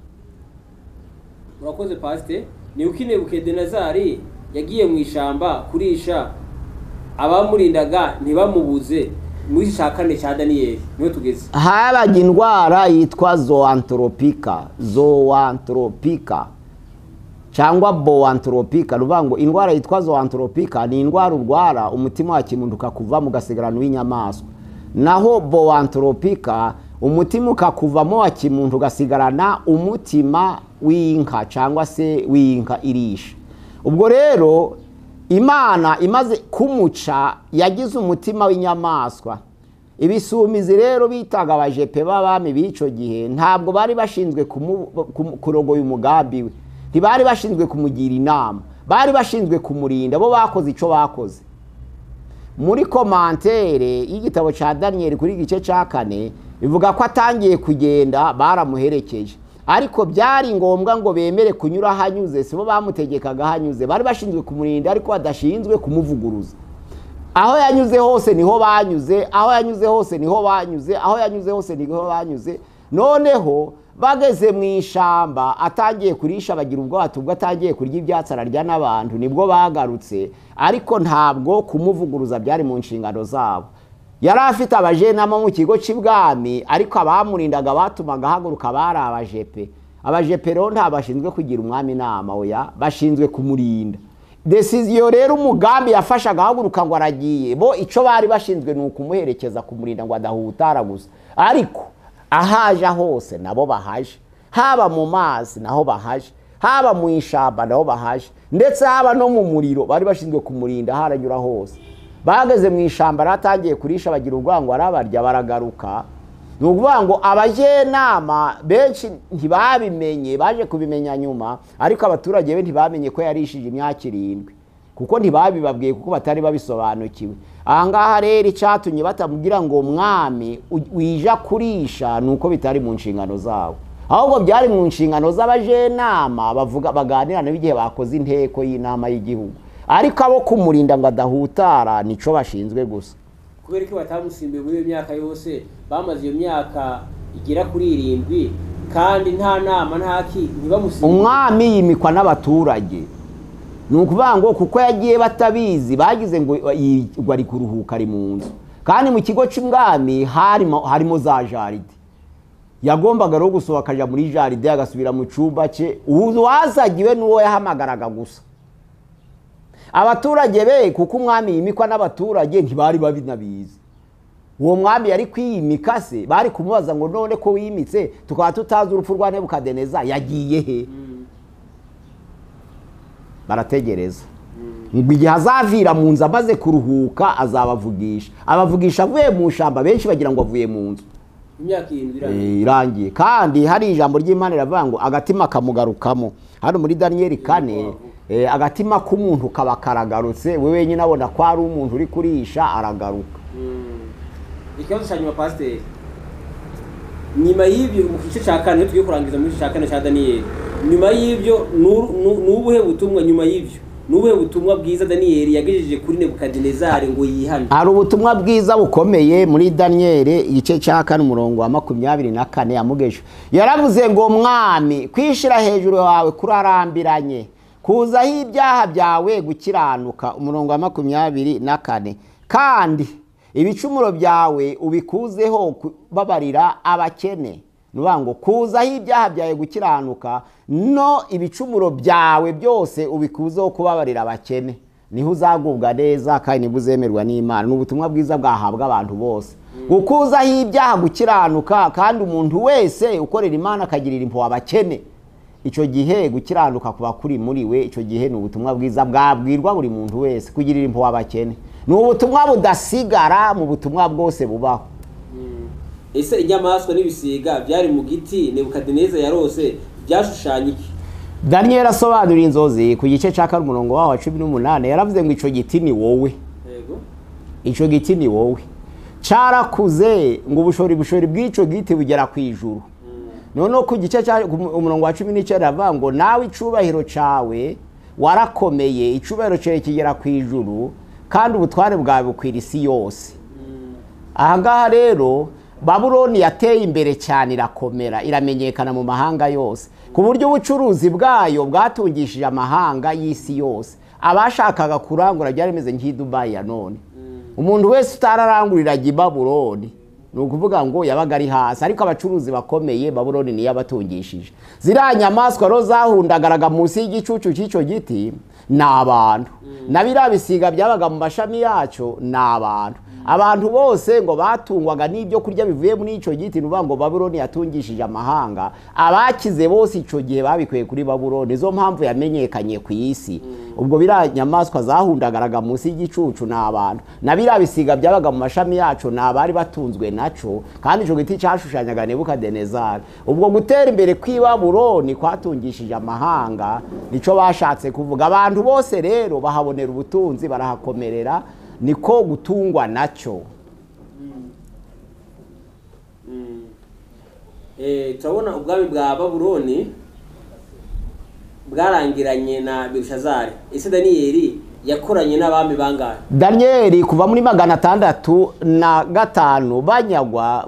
Urakoze pastor. Ni uko Nebukadinezari yagiye mu ishamba kurisha, abamurindaga ntibamubuze. Muri cya 4 cya Daniel niho tugeze. Habaga indwara yitwa zoanthropika cyangwa boanthropika. Ruvuga ngo indwara yitwa zoanthropika ni indwara urwara umutima wa kimuntu ukakuva mu gasigarano w'inyamaswa, naho boanthropika umutima ukakuvamo wa kimuntu ugasigarana umutima w'inka cyangwa se w'inka irisha. Ubwo rero Imana imaze kumuca yagize umutima w'inyamaswa. Ibisumizi rero bitaga abajepe b'abami b'icyo gihe ntabwo bari bashinzwe kurogoya umugambi we, ntibari bashinzwe kumugira inama, bari bashinzwe kumurinda. Bo bakoze icyo bakoze. Muri commentaire y'igitabo cya Daniel kuri igice cya 4 bivuga ko atangiye kugenda baramuherekeje, ariko byari ngombwa ngo bemere kunyura ahanyuze. Sibo bamutegekaga ahanyuze, bari bashinzwe kumurinda ariko badashinzwe kumuvuguruza. Aho yanyuze hose niho banyuze, aho yanyuze hose niho banyuze, aho yanyuze hose niho banyuze. Noneho bageze mu ishamba atangiye kurisha bagira ubwoba, ubwo atangiye kurya ibyatsi ararya n'abantu, nibwo bagarutse. Ariko ntabwo kumuvuguruza byari mu nshingano zabo. Yari afite abajenama mu kigo cy'ibwami, ariko abamurindaga batumaga ahaguruka bari abajepe. Abajepe rero ntabashinzwe kugira umwami inama, oya, bashinzwe kumurinda. Decision rero umugambi yafashaga ahaguruka ngo aragiye, bo icyo bari bashinzwe ni ukumuherekeza, kumurinda ngo adahutara gusa. Ariko ahaje hose nabo bahaje, haba mu mazi naho bahaje, haba mu ishamba naho bahaje, ndetse haba no mu muriro bari bashinzwe kumurinda haranyura hose. Bageze mu ishamba ratangiye kurisha bagira ubwango arabarya baragaruka. Ni ukuvuga ngo abajenama benshi ntibabimenye, baje kubimenya nyuma, ariko abaturage be ntibamenye ko yarishije imyaka 7 kuko ntibabibabwiye, kuko batari babisobanukiwe. Aha ngaha rero icyatumye batamubwira ngo mwami wija kurisha nuko bitari mu nshingano zabo, ahubwo byari mu nshingano z'abajenama bavuga baganira n'igihe bakoze inteko y'inama y'igihugu, ariko abo kumurinda ngo adahutara nico bashinzwe gusa. Kubera ko batamusimbuye muri iyo myaka yose, bamaze iyo myaka igera kuri 7 kandi nta nama nta ki ntibamusimbuye. Umwami yimikwa n'abaturage. Ni ukuvuga ngo kuko yagiye batabizi bagize ngo ari kuruhuka ari mu nzu, kandi mu kigo cy'umwami harimo za jaride. Yagombaga rero gusohoka akaja muri jaride agasubira mu cyumba cye, uwazagiwe n'uwo yahamagaraga gusa. Abaturage be kuko umwami yimikwa n'abaturage ntibari babinabizi. Uwo mwami yari kwiyimika se bari kumubaza ngo none ko wiyimitse tukaba tutazi urupfu rwa Nebukadineza yagiye he? Barategereza ngo igihe azavira mu nzu amaze kuruhuka azabavugisha. Abavugisha avuye mu shamba, benshi bagira ngo avuye mu nzu. Imyaka 7 irangiye. Kandi hari ijambo ry'Imana riravuga ngo agatima kamugarukamo. Hano muri Daniel 4 agatima k'umuntu kaba karagarutse, we wenyine abona ko ari umuntu uri kurisha aragaruka. Ikibazo cya nyuma pasiteri, nyuma y'ibyo mu gice cya 4 tugiye kurangiza muri cya 4 cya Daniel, nyuma y'ibyo n'ubuhe butumwa, nyuma y'ibyo n'ubuhe butumwa bwiza Daniel yagejeje kuri Nebukadinezari ngo yihane? Hari ubutumwa bwiza bukomeye muri Daniel igice cya 4 umurongo wa 24 yamugeje. Yaravuze ngo mwami kwishira hejuru yawe kurarambiranye, kuzaho ibyaha byawe gukiranuka. Umurongo wa 24, kandi ibicumuro byawe ubikuzeho kubabarira abakene. Nuvuga ngo kuzaho ibyaha byawe gukiranuka no ibicumuro byawe byose ubikuzeho kubabarira abakene, niho uzagubwa neza kandi nibwo uzemerwa n'Imana. Ni ubutumwa bwiza bwahabwa abantu bose. Gukuzaho ibyaha gukiranuka, kandi umuntu wese ukorera Imana akagirira impuhwe abakene, icyo gihe gukiranuka kuba kuri muri we. Icyo gihe ni ubutumwa bwiza bwabwirwa buri muntu wese, kugirira impuhwe abakene. Ni ubutumwa budasigara mu butumwa bwose bubaho. Ese inyamaswa n'ibisiga byari mu giti Nebukadineza yarose byashushanya iki? Daniel asobanura inzozi ku gice cya 4 umurongo waho wa 18, yaravuze ngo ico giti ni wowe. Yego, ico giti ni wowe. Carakuze ngo ubushori bw'ico giti bugera ku ijuru. Noneho ku gice cya umurongo wa 19 avuga ngo nawe icubahiro cawe warakomeye, icubahiro cyawe kigera ku ijuru, kandi ubutware bwawe bukwira isi yose. Aha ngaha rero Babuloni yateye imbere cyane, irakomera, iramenyekana mu mahanga yose, ku buryo ubucuruzi bwayo bwatungishije amahanga y'isi yose. Abashakaga kurangura byari bimeze nk'i Dubai ya none. Umuntu wese utararanguriraga i Babuloni Ni ukuvuga ngo yabaga ari hasi, ariko abacuruzi bakomeye Babuloni niyo yabatungishije. Ziriya nyamaswa rero zahundagaraga munsi y'igicucu cy'icyo giti ni abantu, na biriya bisiga byabaga mu mashami yacyo ni abantu. Abantu bose ngo batungwaga n'ibyo kurya bivuye muri icyo giti. Ni ukuvuga ngo Babuloni yatungishije amahanga, abakize bose icyo gihe babikuye kuri Babuloni. Nizo mpamvu yamenyekanye ku isi. Ubwo biriya nyamaswa zahundagaraga munsi y'igicucu ni abantu, na biriya bisiga byabaga mu mashami yacu ni abari batunzwe naco, kandi icyo giti cyashushanyaga Nebukadinezari. Ubwo gutera imbere kw'i Babuloni kwatungishije amahanga, nico bashatse kuvuga. Abantu bose rero bahabonera ubutunzi, barahakomerera, niko gutungwa nacyo. Turabona ubwami bwa Babuloni bwarangiranye na Belushazari. Ese Daniyeli yakoranye n'abami bangahe? Daniyeli kuva muri 605 banyagwa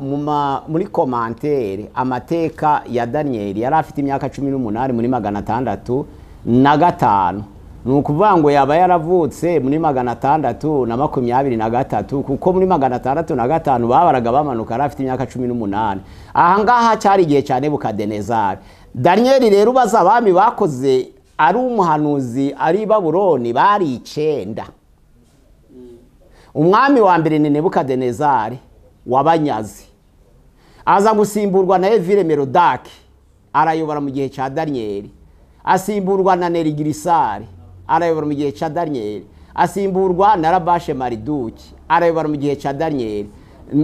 muri komantere amateka ya Daniyeli yari afite imyaka 18 muri 605. Ni ukuvuga ngo yaba yaravutse muri 623, kuko muri 605 babaraga bamanuka yari afite imyaka 18. Aha ngaha cyari igihe cya Nebukadinezari. Daniyeli rero ubaza abami bakoze ari umuhanuzi ari Babuloni bari 9. Umwami wa mbere ni Nebukadinezari wabanyazi, aza gusimburwa na Evile Merodaki arayobora mu gihe cya Daniyeli, asimburwa na Nerigirisari arayobora mu gihe cya Daniyeli, asimburwa na Rabashe Mariduki arayobora mu gihe cya Daniyeli.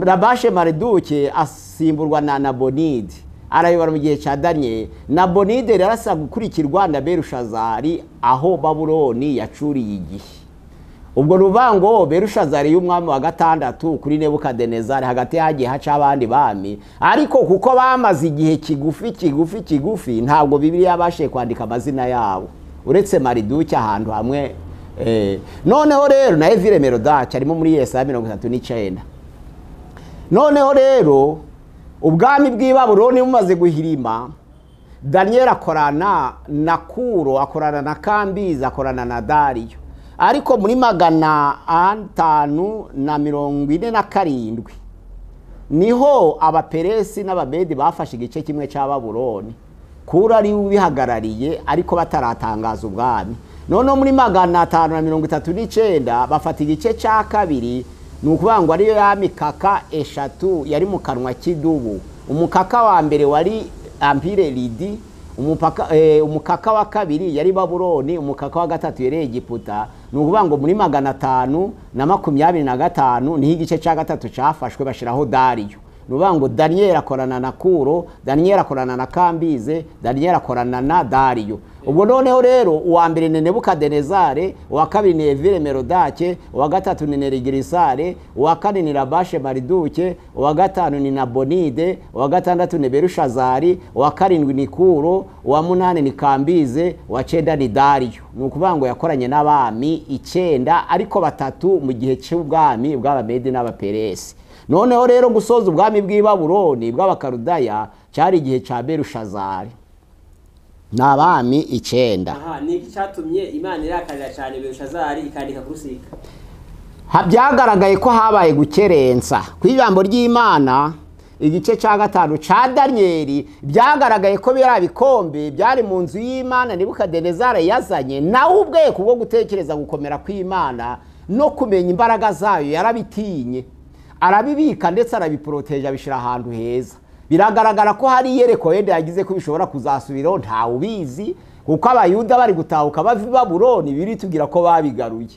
Rabashe Mariduki asimburwa na Nabonide arayobora mu gihe cya Daniyeli. Nabonide rero asa gukurikirwa na Belushazari aho Babuloni yacuriye igihe. Ubwo ruvango Belushazari y'umwami wa 6 kuri Nebukadinezari, hagati hagiye haca abandi bami, ariko kuko bamaze igihe kigufi kigufi kigufi ntabwo Bibiliya yabashe kwandika amazina yabo, uretse Mariduki ahantu hamwe. Noneho rero na Evile Merodaki arimo muri Yesaya 39. Noneho rero ubwami bw'i Babuloni bumaze guhirima, Daniyeli akorana na Kuro, akorana na Kambizi, akorana na Dariyo. Ariko muri 547 niho abaperesi n'abamedi bafashe igice kimwe cya Babuloni. Kuro ari ubihagarariye ariko bataratangaza ubwami. Noneho muri 539 bafata igice cya kabiri, ni ukuvuga ngo ariyo ya mikaka 3 yari mu kanwa k'idubu. Umukaka wa mbere wari Ampire Lidi, umukaka wa kabiri yari Babuloni, umukaka wa gatatu yari Egiputa. Ni ukuvuga ngo muri 525 niho igice cya gatatu cyafashwe bashiraho Dariyo. Ni ukuvuga ngo Daniyeli akorana na Kuro, Daniyeli akorana na Kambize, Daniyeli akorana na Dariyo. Ubwo noneho rero uwa mbere ni Nebukadinezari, uwa kabiri ni Evile Merodake, uwa gatatu ni Nerigirisari, uwa kane ni Rabashe Mariduke, uwa gatanu ni Nabonide, uwa gatandatu ni Belushazari, uwa karindwi ni Kuro, uwa munani ni Kambize, uwa 9 ni Dariyo. Ni ukuvuga ngo yakoranye n'abami 9 ariko 3 mu gihe cy'ubwami bw'Abamedi n'Abaperesi. Noneho rero gusoza ubwami bw'i Babuloni bw'Abakaludaya cyari igihe cya Belushazari n'abami 9. Aha ni iki cyatumye Imana irakarira cyane Belushazari ikandika kurusika? Byagaragaye ko habaye gukerensa ku ijambo ry'Imana. Igice cya 5 cya Daniyeli byagaragaye ko biriya bikombe byari mu nzu y'Imana Nebukadinezari yazanye, nawe ubwe kubwo gutekereza gukomera kw'Imana no kumenya imbaraga zayo yarabitinye, arabibika ndetse arabiporoteje abishira ahantu heza. Biragaragara ko hari yereko yende yagize ko bishobora kuzasubiraho, nta ubizi, kuko abayuda bari gutahuka bava i Babuloni biri tubwira ko babigaruye.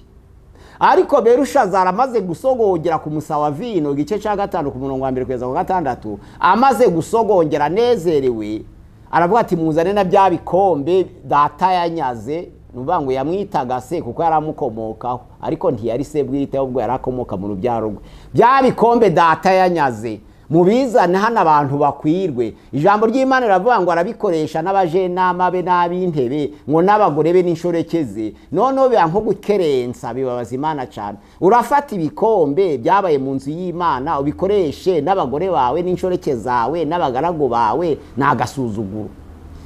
Ariko Belushazari amaze gusogongera ku musawa vino, igice cya 5 ku murongo wa 1 kugeza ku 6, amaze gusogongera anezerewe aravuga ati muzane na bya bikombe data yanyaze. Nuvuga ngo yamwitaga se kuko yaramukomokaho, ariko ntiyari se bwite ahubwo yarakomoka mu rubyaro rwe. Bya bikombe data yanyaze mubizane hano abantu bakwirwe. Ijambo ry'Imana riravuga ngo arabikoresha n'abajenama be n'ab'intebe ngo n'abagore be n'inshoreke ze. Noneho biba nko gukerensa, bibabaza Imana cyane. Urafata ibikombe byabaye mu nzu y'Imana ubikoreshe n'abagore bawe n'inshoreke zawe n'abagaragu bawe, ni agasuzuguro.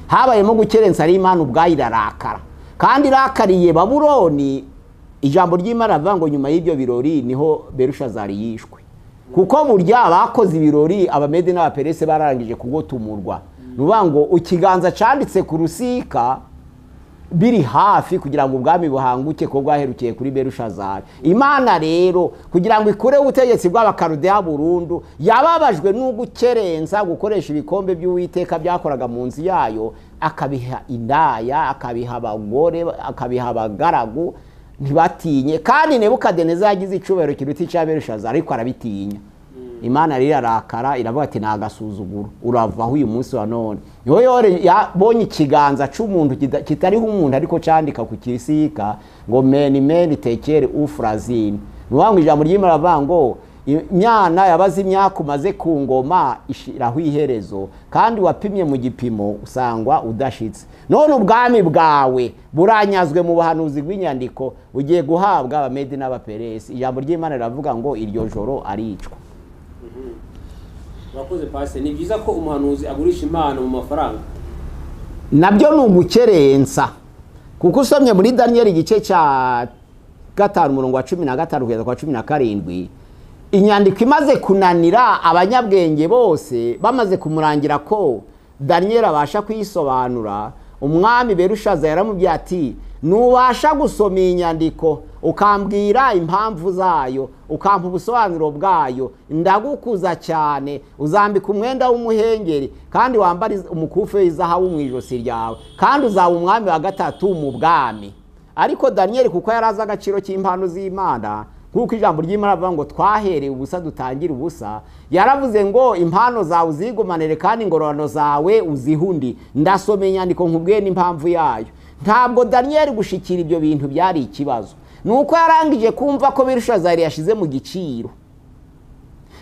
Habayemo gukerensa, ari Imana ubwayo irarakara, kandi irakariye Babuloni. Ijambo ry'Imana rivuga ngo nyuma y'ibyo birori niho Belushazari yishwe. Kuko burya bakoze ibirori Abamedi n'Abaperesi bararangije kugotumurwa. Nuvuga ngo ikiganza canditse ku rusika biri hafi kugira ngo ubwami buhanguke ko bwaherukiye kuri Berushazari. Imana rero kugira ngo ikure ubutegetsi bw'Abakarudeya burundu, yababajwe n'ugukerenza gukoresha ibikombe by'Uwiteka byakoraga mu nzu yayo, akabiha indaya, akabiha abagore, akabiha abagaragu, ntibatinye. Kandi Nebukadineza yagize icubahiro kiruta icya Berushazari, ariko arabitinya. Imana rero irarakara, iravuga ati ni agasuzuguro, uravaho uyu munsi wa none. Niho yabonye ikiganza c'umuntu kitariho umuntu ariko candika ku kisika ngo meni meni tekere ufrazini. Nuvuga ngo ijambo ry'Imana rivuga ngo imyana yabaze imyaka umaze ku ngoma ishiraho iherezo, kandi wapimye mu gipimo usangwa udashitse. None ubwami bwawe buranyazwe mu buhanuzi bw'inyandiko, ugiye guhabwa Abamedi n'Abaperesi. Ijambo ry'Imana riravuga ngo iryo joro aricwa. Urakoze Pastor. Ni byiza ko umuhanuzi agurisha impano mu mafaranga? Nabyo ni ugukerensa, kuko usomye muri Daniel igice cya 5 umurongo wa 15 kugeza kwa 17, inyandiko imaze kunanira abanyabwenge bose bamaze kumurangira ko Daniel abasha kuyisobanura, umwami Berushaza yaramubwiye ati nubasha gusoma iyi nyandiko ukambwira impamvu zayo, ukampa ubusobanuro bwayo, ndagukuza cyane, uzambika umwenda w'umuhengeri kandi wambara umukufi w'izahabu mu ijosi ryawe, kandi uzaba umwami wa gatatu mu bwami. Ariko Daniel kuko yarazi agaciro cy'impano z'Imana, kuko ijambo ry'Imana rivuga ngo twahereye ubusa dutangira ubusa, yaravuze ngo impano zawe uzigumanire kandi ingororano zawe uzihundi. Ndasoma inyandiko nkubwiye n'impamvu yayo. Ntabwo Daniel gushikira ibyo bintu byari ikibazo, nuko yarangije kumva ko Berushazari yashize mu giciro.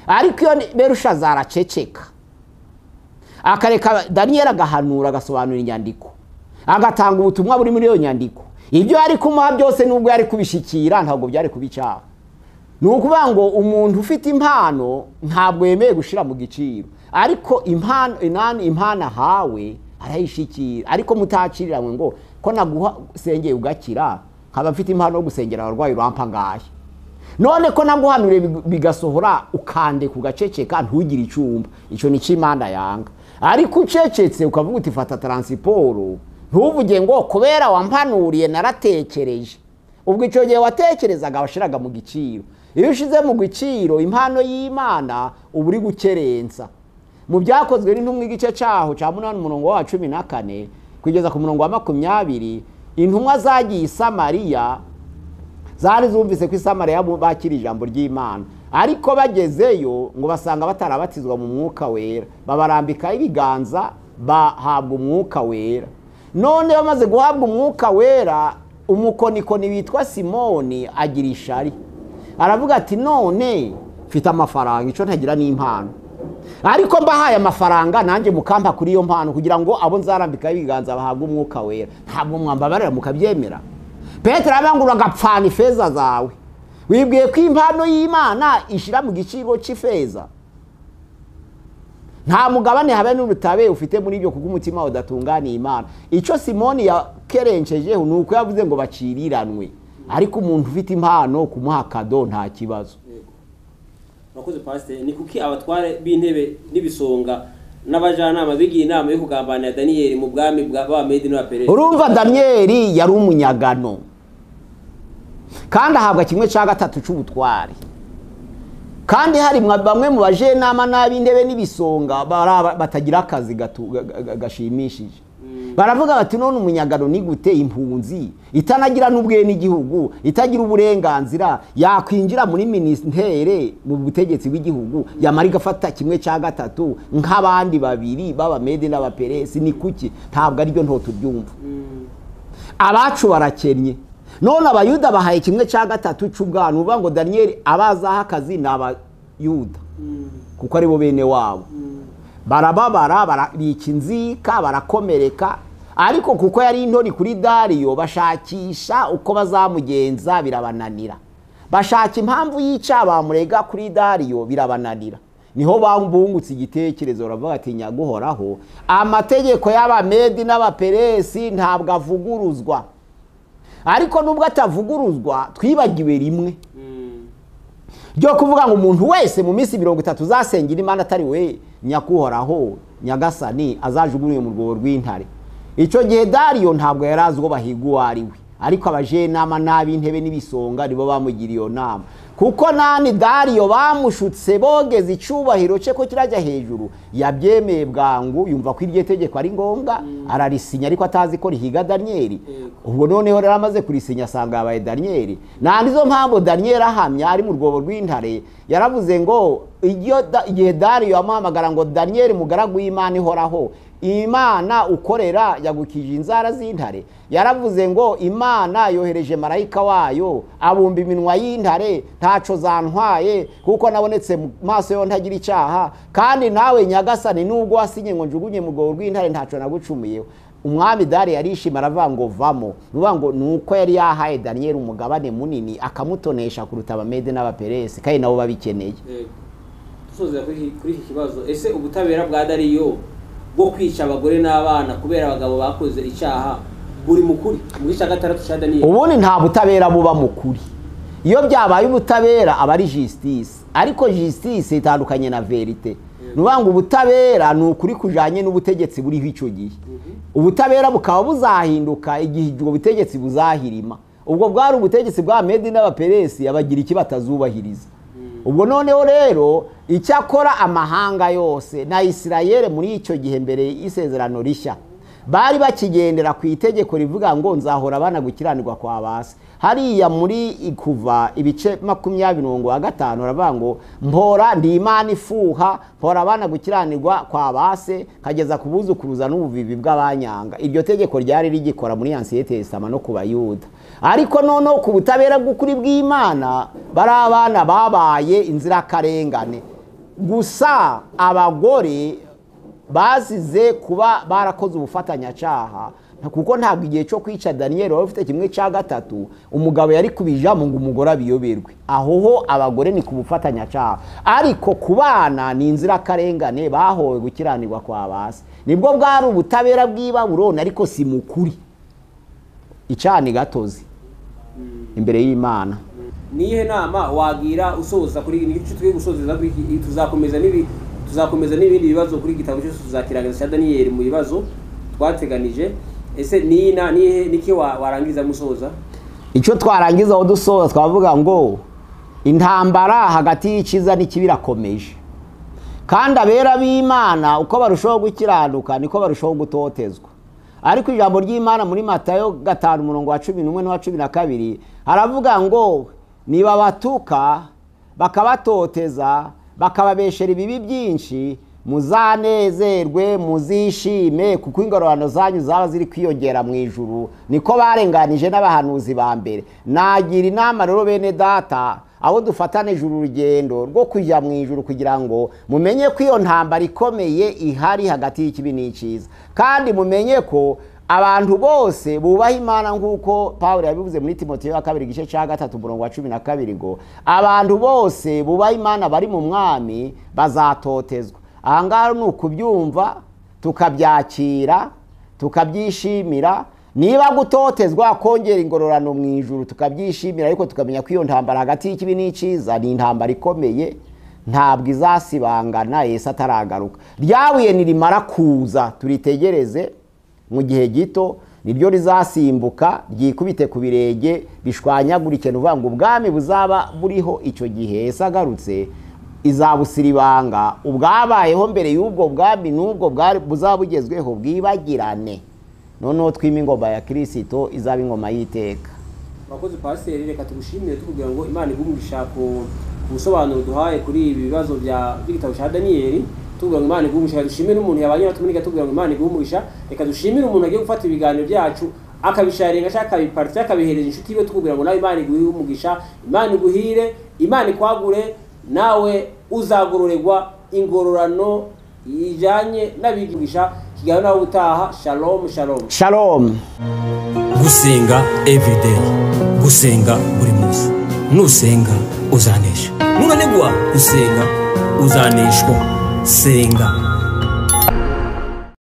Ariko iyo Berushazari aceceka akareka Daniel agahanura, agasobanura inyandiko, agatanga ubutumwa buri muri iyo nyandiko, ibyo yari kumuha byose nubwo yari kubishikira ntabwo byari kubicaha. Ni ukuvuga ngo umuntu ufite impano ntabwo yemeye gushira mu giciro, ariko impano inani impano ahawe arayishikira. Ariko mutaciriranwe ngo ko naguha sengeye ugakira, nkaba mfite impano yo gusengera abarwayi urampa ngahe? None ko naguhanure bigasohora ukande kugaceceka ntugire icumba, ico ni c'Imana yanga. Ariko ucecetse ukavuga uti fata transport, ntuvuge ngo kubera wampanuriye naratekereje. Ubwo ico gihe watekerezaga washiraga mu giciro. Iyo ushize mu giciro impano y'Imana uba uri gukerensa. Mu byakozwe n'intumwa igice cyaho ca 8 umurongo wa 14 kugeza ku murongo wa 20, intumwa zagiye i Samariya zari zumvise ko i Samariya bakira ijambo ry'Imana, ariko bagezeyo ngo basanga batarabatizwa mu mwuka wera, babarambika ibiganza bahabwa umwuka wera. None bamaze guhabwa umwuka wera, umukonikoni witwa Simoni agira ishari, aravuga ati none mfite amafaranga, ico ntagira n'impano, ariko mbahaye amafaranga nanjye mukampa kuri iyo mpano kugira ngo abo nzarambika ibiganza bahabwe umwuka wera, ntabwo mwambabarira mukabyemera. Petero abangura agapfana ifeza zawe, wibwiye ko impano y'Imana ishira mu giciro c'ifeza? Nta mugabane habe n'urutabe ufite muri ibyo, kuko umutima udatunganiye Imana. Ico Simoni yakerencejeho nuko yavuze ngo baciriranwe, ariko umuntu ufite impano kumuha kado nta kibazo. Urakoze Pastor. Ni kuki abatware b'intebe n'ibisonga n'abajanama bigiye inama yo kugambanira Daniel mu bwami bw'Abamedi n'Abaperesi? Urumva Daniel yari umunyagano kandi ahabwa kimwe cya gatatu c'ubutware, kandi hari bamwe mu bajenama n'ab'intebe n'ibisonga batagira akazi gashimishije. Baravuga bati none umunyagano ni gute impunzi itanagira n'ubwe n'igihugu, itagira uburenganzira, yakwinjira muri ministere mu butegetsi bw'igihugu, yamara igafata kimwe cya gatatu nk'abandi babiri b'Abamedi n'Abaperesi? Ni kuki? Ntabwo aribyo nto tubyumva. Abacu barakennye, none Abayuda bahaye kimwe cya gatatu c'ubwami. Uvuga ngo Daniel abazaho akazi ni Abayuda kuko aribo bene wabo. Barababara, barabika inzika, barakomereka, ariko kuko yari intori kuri Dario bashakisha uko bazamugenza birabananira. Bashaka impamvu yica bamurega kuri Dario birabananira. Niho bambungutse igitekerezo baravuga ati nyaguhoraho, amategeko y'Abamedi n'Abaperesi ntabwo avuguruzwa. Ariko nubwo atavuguruzwa twibagiwe rimwe. ryo kuvuga ngo umuntu wese mu minsi 30 uzasengera Imana atari we nyakuhoraho Nyagasani azajugunywe mu rwobo rw'intare. Icyo gihe Dariyo ntabwo yari azi uwo bahiga uwo ari we, ariko abajenama n'ab'intebe n'ibisonga nibo bamugiriye iyo nama, kuko nani Dariyo bamushutse bogeza icubahiro cye ko kirajya hejuru, yabyemeye bwangu, yumva ko iryo tegeko ari ngombwa, ararisinya ariko atazi ko rihiga Daniyeli. Ubwo noneho rero amaze kurisinya asanga yabaye Daniyeli. Nta nizo mpamvu Daniyeli ahamya ari mu rwobo rw'intare, yaravuze ngo igihe Dariyo amuhamagara ngo Daniyeli mugaragu w'Imana ihoraho, Imana ukorera yagukije inzara z'intare, yaravuze ngo Imana yohereje marayika wayo abumba iminwa y'intare, ntaco zantwaye kuko nabonetse mu maso yo ntagira icyaha, kandi nawe Nyagasani nubwo wasinye ngo njugunye mu rwobo rw'intare ntaco nagucumuyeho. Umwami Dariyo yarishima aravuga ngo vamo, nuvuga ngo nuko yari yahaye Daniyeli umugabane munini akamutonesha kuruta Abamede n'Abaperesi, kandi nabo babikeneye. Dusoza kuri iki kibazo, ese ubutabera bwa Dariyo bwo kwica abagore n'abana kubera abagabo bakoze icyaha buri mukuri mu gice cya 6 cya Daniyeli? Ubundi nta butabera buba mukuri. Iyo byabaye ubutabera aba ari justice, ariko justice itandukanye na verite. Nuvuga ngo ubutabera ni ukuri kujanye n'ubutegetsi buriho icyo gihe. Ubutabera bukaba buzahinduka igihe ubwo butegetsi buzahirima. Ubwo bwari ubutegetsi bwa Medi n'Abaperesi, abagira iki batazubahiriza. Ubwo noneho rero icyakora amahanga yose na Isirayeli muri icyo gihe mbere y'isezerano rishya bari bakigendera ku itegeko rivuga ngo nzahora abana gukiranirwa kwa base. Hariya muri Kuva ibice 20:5 aravuga ngo mpora ndi Imana ifuha, mpora abana gukiranirwa kwa base kageza kubuzukuruza n'ubuvivi bw'abanyanga. Iryo tegeko ryari rigikora muri Ancien Testament no ku Bayuda, ariko noneho ku butabera bw'ukuri bw'Imana bari abana babaye inzirakarengane. Gusa abagore bazize kuba barakoze ubufatanyacaha, kuko ntabwo igihe cyo kwica Daniyeli wari ufite 1/3 umugabo yari kubijamo ngo umugore abiyoberwe. Aho ho abagore ni ku bufatanyacaha, ariko ku bana ni inzirakarengane bahowe gukiranirwa kwa base. Nibwo bwari ubutabera bw'Ibabuloni, ariko si mukuri, icani gatozi imbere y'Imana. Nihe nama wagira usoza kuri iki tugiye gusozeza kuri iki? Tuzakomeza n'ibindi bibazo kuri igitabo cyose tuzakirangiza cya Daniyeli mu bibazo twateganije. Ese nihe niki warangiza musoza? Icyo twarangiza aho dusoza twavuga ngo intambara hagati y'icyiza n'ikibi irakomeje, kandi abera b'Imana uko barushaho gukiranuka niko barushaho gutotezwa. Ariko ijambo ry'Imana muri Matayo 5:11 n'uwa 12 haravuga ngo niba batuka bakabatoteza bakababeshera ibibi byinshi, muzanezerwe muzishime, kuko ingororano zanyu zaba ziri kwiyongera mu ijuru. Niko barenganije n'abahanuzi ba mbere. Nagira inama rero bene data abo dufatanije urugendo rwo kujya mu ijuru, kugira ngo mumenye ko iyo ntambara ikomeye ihari hagati y'ikibi n'icyiza, kandi mumenye ko abantu bose bubaha Imana nk'uko Pawulo yabivuze muri Timoteyo wa 2 igice cya 3:12 ngo abantu bose bubaha Imana bari mu mwami bazatotezwa. Aha ngaha ni ukubyumva tukabyakira tukabyishimira. Niba gutotezwa kongera ingororano mu ijuru tukabyishimira, ariko tukamenya ko iyo ntambara hagati y'ikibi n'icyiza ni intambara ikomeye, ntabwo izasibangana Yesu ataragaruka. Ryabuye nirimara kuza turitegereze mu gihe gito, niryo rizasimbuka ryikubite ku birenge bishwanyagurike. Nuvuga ngo ubwami buzaba buriho icyo gihe Yesu agarutse izabusiribanga, ubwabayeho mbere y'ubwo bwami n'ubwo buzaba bugezweho bwibagirane. Noneho twima ingoma ya Kristo izaba ingoma y'iteka. Murakoze pasiteri, reka tugushimire tukubwira ngo Imana iguhe umugisha ku busobanuro duhaye kuri ibi bibazo by'igitabo cya Daniyeli. Tubwira ngo Imana iguhe umugisha, dushimire umuntu yabanye natwe muri tubwira ngo Imana iguhe umugisha. Reka dushimire umuntu agiye gufata ibiganiro byacu akabisharinga cyangwa akabipartira akabihereza inshuti yiwe, tukubwira ngo nawe Imana iguhe umugisha, Imana iguhire, Imana ikwagure, nawe uzagororerwa ingororano ijanye n'abigisha. Kiganiro nawe utaha. Shalom shalom shalom. Gusenga everyday, gusenga buri munsi. Nusenga uzanesha, nunanigwa gusenga uzaneshwa. Senga.